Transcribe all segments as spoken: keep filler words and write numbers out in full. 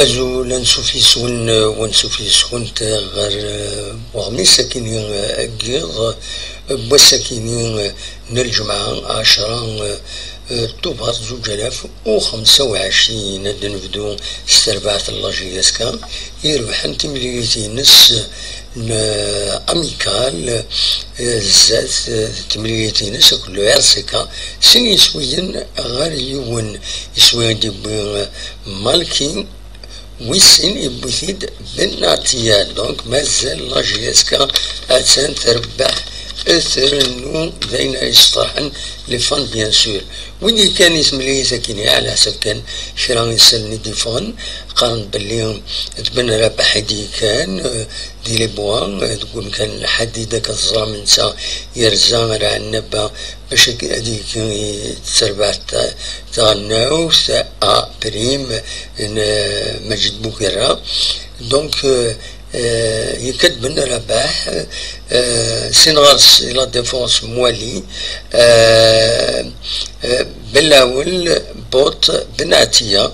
Azul, ansuf yes-wen, eh, wansuf yes-kent, eh, ɣer, eh, uɣmis akini, eh, aggiḍ, eh, n wass akini, eh, n lǧemɛa, ɛecra, eh, eh, Tubeṛ zuǧ alaf u xemsa u ɛecrin. Ad d-nebdu s terbaɛt n la J S K, irebḥen timlilit-ines n, eh, Amical, eh, zdat, eh, temlilit-ines akked le R C K, sin yiswiyen ɣer yiwen. Iswi i d-yewwi, eh, Malki, wis sin yewwi-t-id Benatia. Donc mazal la J S K attan trebbeḥ, trennu d ayen ay yesferḥen les fans, bien sûr. Wid yekkan i temlilit akkin, ɛla ḥsab kan kra isallen i d-yeffɣen, qqaren belli d Ben Rabaḥ i d-yekkan, euh, di les Bois, euh, deg wemkan n lḥadid, akka teẓram netta yerza ar Ɛennaba bac ad, ad yekki i terbaɛt ta-, taɣelnawt A prime n, euh, Maǧid Bugerra. Donc, euh, euh, yekka-d Ben Rabaḥ, euh, sin ɣer-s i la défense Mwali, euh, euh, Belawel, Bot, Benatia,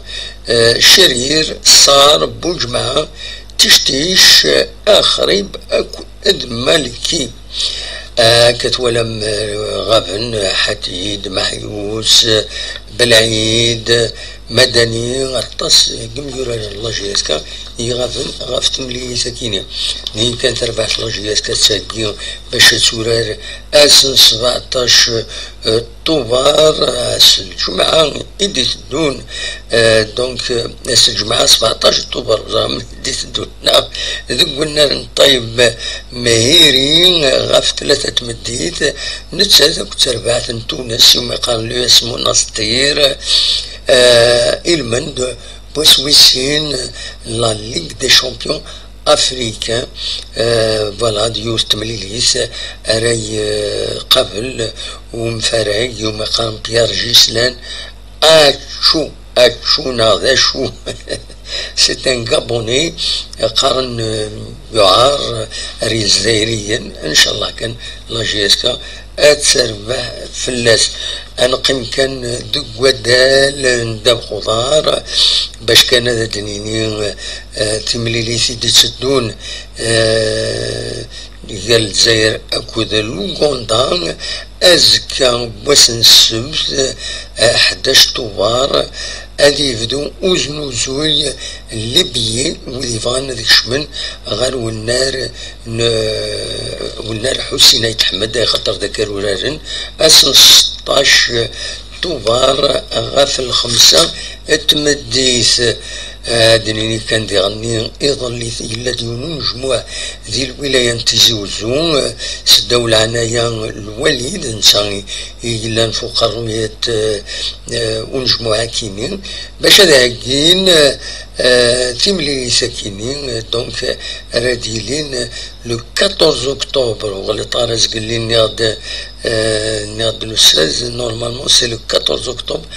euh, Cerir, Sar, Buǧemɛa, Tictic, Axrib akked Malki. Akka twalam, eh, ɣaben, eh, Ḥadid, Maḥyus, eh, Belɛid, Madani, aṭas n yimyuraren n la J S K i iɣaben ɣef temlilit-akini. Nnin kan terbaɛt n la J S K tettheggi bac ad turar ass n sbeɛṭac, eh, Tubeṛ, ass n lǧemɛa i d-iteddun, eh, donc, eh, ass n lǧemɛa sbeɛṭac Tubeṛ, ẓer ma i d-iteddun neɣ deg unnar n Ṭayeb Mehiri, eh, ɣef tlata n tmeddit, nettat akked terbaɛt n Tunes, iwumi qqaren l'U S Monastir, eh, ilmend n wass wis sin n la Ligue des Champions Africain, euh, voilà, d yiwet n temlilit ara iqabel umfarag iwumi qqaren Pierre Ghislain Achu, Achu neɣ d acu? C'est un Gabonais, qqaren, euh, yuɛer ar Yizzayriyen, ncallah kan la J S K ad terbeḥ fell-as. Ad neqqim kan deg waddal n ddabex uḍar, bac kan ad d-nini, eh, timlilit i d-itteddun, eh, gar Lezzayer akked Luganda. Azekka, wass n ssebt, eh, ḥdac Tubeṛ, ad yebdu uznuzuy n les billets, wid yebɣan ad kecmen ɣer wennar n, wennar Ḥusin Ayt Ḥmed, axaṭer d akaruraren, ass n seṭṭac Tubeṛ ɣef lxemsa n tmeddit. Ad d-nini kan diɣenni, iḍelli yella-d yiwen unejmuɛ di lwilaya n Tizi Uzzu, seddaw leɛnaya n Lwalid, netta i, i yellan f uqerruy-at, eh, unejmuɛ akini, bac ad heggin, eh, timlilit akini, donc, ara d-yilin le quatorze octobre, ur ɣliṭ ara, zgelli nniɣ-d, eh, nniɣ-d le seize, normalement c'est le quatorze octobre,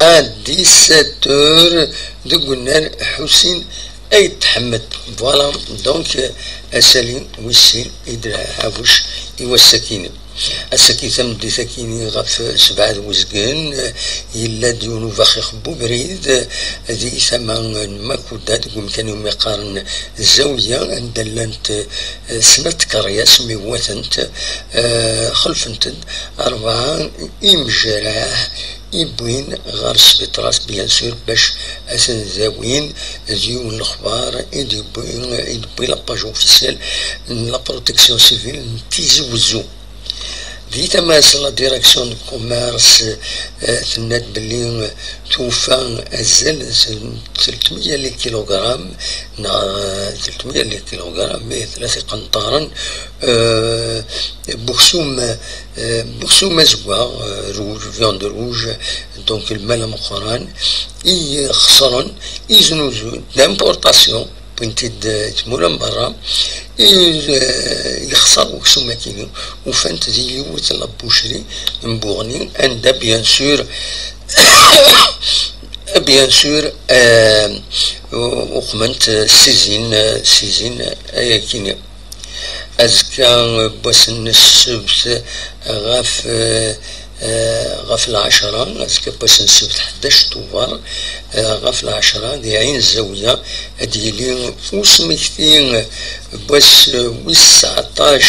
à dix-sept heures, deg unnar Ḥusin Ayt Ḥmed. Voilà, donc, euh, asali wis sin i d-, Ḥabuc i wass-akini. Ass-agi tameddit-akini ɣef sebɛa d uzgen, yella-d yiwen ubaxix n ubrid di tama n Makuda, deg umkan iwumi qqaren Zawiya, anda llant, eh, snat tkeryas, mi wwatent, eh, xelfent-d rebɛa imejraḥ i wwin ɣer sbiṭrat, bien sûr, bac ad ten-dawin. D yiwen lexbar i d-yewwi, i d-yewwi la page officielle n la protection civile n Tizi Wezzu. Di tama-s, la direction de commerce, eh, tenna-d belli, eh, tufa azal n telt meyya n les kilogrammes, neɣ, eh, telt meyya n les kilogrammes, mais tlata iqenṭaren, eh, n uksum, eh, n uksum azeggaɣ, eh, rouge, viande rouge, donc lmal ameqqran, i xesren iznuzun d'importation, wwin-t-id, eh, tmura n berra, i, eh, yexṣer uksum-agi-nni, ufan-t di yiwet n la boucherie n Buɣni, anda, bien sûr, bien sûr, eh, uqmen-t, eh, sizin, eh, sizin, eh, ayagi-nni. Azekka, eh, n wass n ssebt, eh, ɣef, eh, eh, ɣef lɛecra, azekka n wass n ssebt ḥdac Tubeṛ, ɣef lɛecṛa di Ɛin Zawiya ad d-yili usmekti n wass wis tseɛṭac,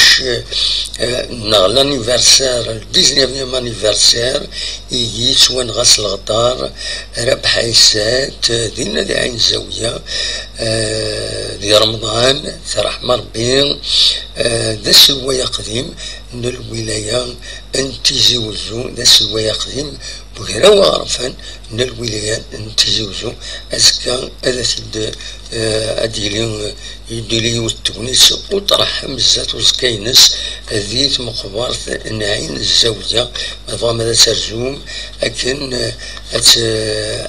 eh, neɣ l'anniversaire, le dix-neuvième anniversaire, i yettwanɣa s leɣdar Rabeḥ Ɛisat, dinna di Ɛin Zawiya, eh, di Remḍan, s ṛṛeḥma Ṛebbi, eh, d aselway aqdim n lwilaya n Tizi Wezzu, d aselway aqdim n ugraw aɣerfan n lwilaya n Tizi Wezzu. Azekka ad t-id, eh, ad d-yili, eh, yeddili yiwet n tegnit uṭreḥ am zdat uẓekka-ines di tmeqbert n Ɛin Zawiya. Ma tebɣam ad terzum akken, eh, ad t-,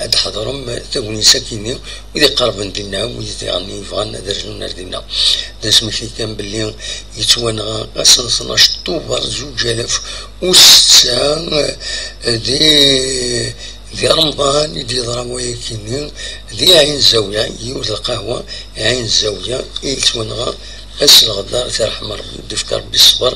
ad d-tḥeḍrem tagnit akkin-nni, wid iqerben dinna, wid diɣen yebɣan ad rzun ar dinna. D asmekti kan belli yettwanɣa ass n tnac Tubeṛ zuǧ alaf u setta, eh, di, di Remḍan i d-yeḍra wayagi-nni, di Ɛin Zawiya, yiwet lqahwa, Ɛin Zawiya, i yettwanɣa ass n leɣdar, tirḥem Ṛebbi, d-ifka Ṛebbi ṣṣber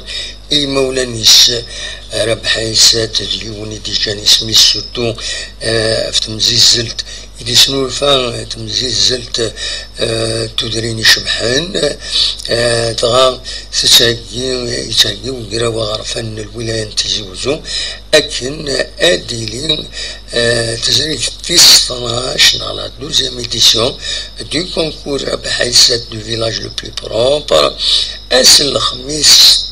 i yimawlan-is, Rabeḥ Ɛisat d yiwen i d-iǧǧan isem-is, surtout, eh, ɣef temzizzelt i d-isnulfa, eh, temzizzelt, eh, tudrin icebḥen, eh, dɣa tettheggi, yettheggi ugraw aɣerfan n lwilaya n Tizi Wezzu, akken ad d-tili, eh, tezrigt tis tnac, neɣ la douzième édition du concours Rabeḥ Ɛisat du village le plus propre, ass n lexmis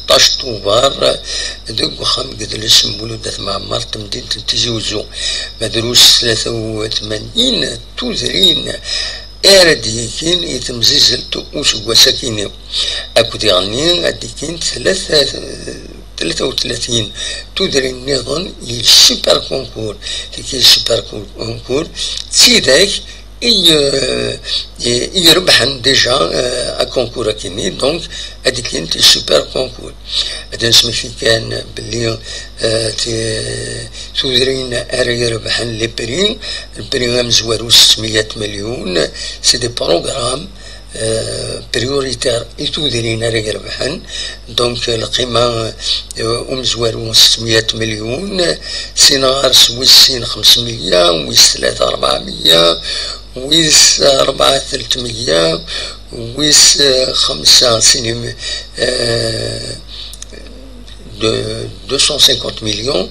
seṭṭac Tubeṛ, deg uxxam n yidles n Mulud At Mɛemmer, temdint n Tizi Wezzu. Ma drus tlata u tmanyin tudrin ara d-yekkin i temzizzelt useggas akkin-nni. Akked diɣenni ad d-kkin tlata, tlata u tlatin tudrin nniḍen i super concours. Tigi super concours d tidak i, eh, i irebḥen déjà, eh, akonkur akkin-nni, donc ad d-kkint i super concours. Ad nesmekti kan belli, eh, ti-, tudrin ara irebḥen les prix, le prix amezwaru settmeyya milyun, c'est des programmes, eh, prioritaires i tudrin ara irebḥen. Donc, eh, lqima, eh, umezwaru settmeyya milyun, sin ɣer-s wis sin xemsemeyya, wis tlata ṛebɛemeyya, wis ṛebɛa tletmeyya, wis, eh, xemsa sinim, eh, de deux cent cinquante millions,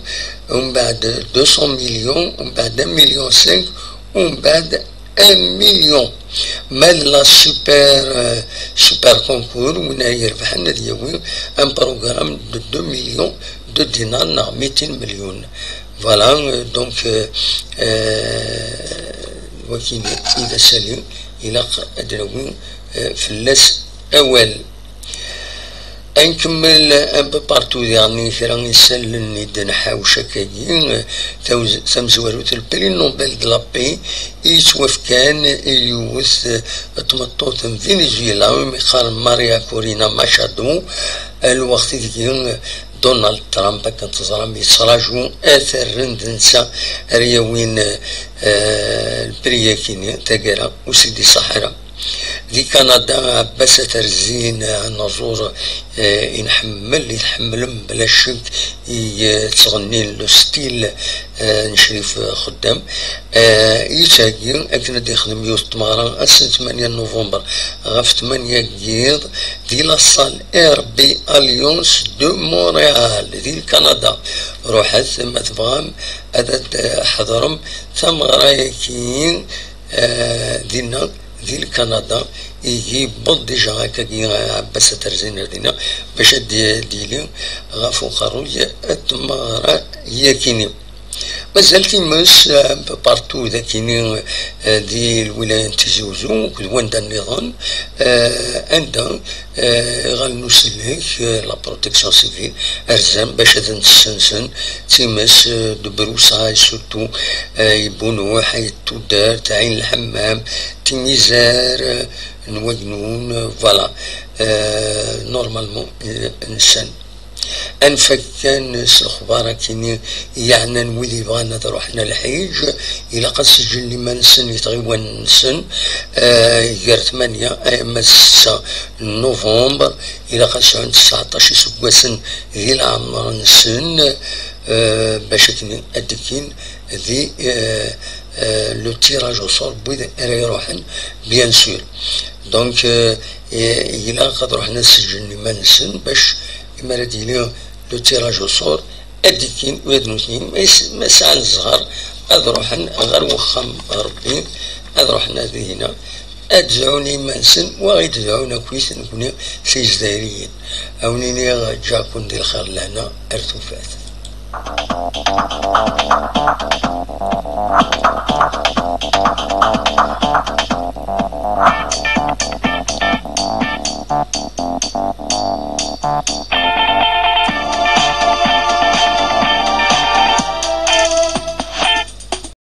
umbeɛd deux cents millions, umbeɛd un million cinq, umbeɛd un million. Ma d la super, eh, super concours, win ara irebḥen ad yawi un programme de deux millions de dinars neɣ mitin milyun. Voilà, eh, donc, eh, eh, wagi i d asali, ilaq ad d-nawi, eh, fell-as awal. Ad nkemmel un peu partout diɣen kra isallen i d-nḥawec akkagi, eh, tawz-, tamezwarut le prix Nobel de la paix i yettwafkan i yiwet, eh, tmeṭṭut n Venezuela, umi qqaren Maria Corina Machado, eh, lweqt ideg, eh, Donald Trump, akken teẓram, yettraǧu ad t-rren d netta ara yawin, eh, lpri-yakini, taggara ur s-id-iṣaḥ ara. Di Kanada, Ɛebbas At Rzzin, anaẓur, eh, i nḥemmel, i tḥemmlem bla ccek, i, eh, yettɣennin le style, eh, n Crif Xeddam. Eh, yettheggi akken ad d-yexdem yiwet n tmeɣra ass n tmanya n November ɣef tmanya n yiḍ di la salle R B Alliance de Montréal di Kanada. Ruḥet ma tebɣam ad d-tḥeḍrem tameɣra-yaki, eh, dinna di Kanada. Ihi yewweḍ déjà akkagi, eh, Ɛebbas At Rzzin ar dinna bac ad d-, d-yili ɣef uqerruy n tmeɣra-yakini. Mazal times, eh, partout dakini, eh, di lwilaya n Tizi Wezzu akked wanda nniḍen, eh, anda, eh, iɣallen n usellek, eh, la protection civile, rzan bac ad nessensen times, eh, de Brousse-Ay, surtout, eh, Ayt Bunuḥ, Ayt Tuddert, Ɛin Lḥemmam, Timizar, eh, n Wagnun, eh, voilà. Eh, normalement, eh, nessen. Ad nfak kan s lexbar akini yeɛnan wid yebɣan ad ruḥen ar lḥiǧ, ilaq ad sǧillen iman-nsen i tɣiwanin-nsen, eh, gar tmanya arma d setta n November, ilaq ad sɛun tseɛṭac iseggasen di leɛmer-nsen, eh, bac akken ad d-kkin di, eh, euh, le tirage au sort n wid ara iruḥen, bien sûr. Donc, euh, i-, ilaq ad ruḥen ad seǧǧen iman-nsen bac imi ara d-yili le tirage au sort, ad d-ikkin ula d nutni, ma s-, ma sɛan zzher, ad ruḥen ɣer wexxam n Ṛebbi, ad ruḥen ar dihina, ad dɛun i iman-nsen, wa i d-dɛun akkit nekni s Yizzayriyen. A wen-iniɣ ǧǧiɣ-ken di lxir lehna ar tufat.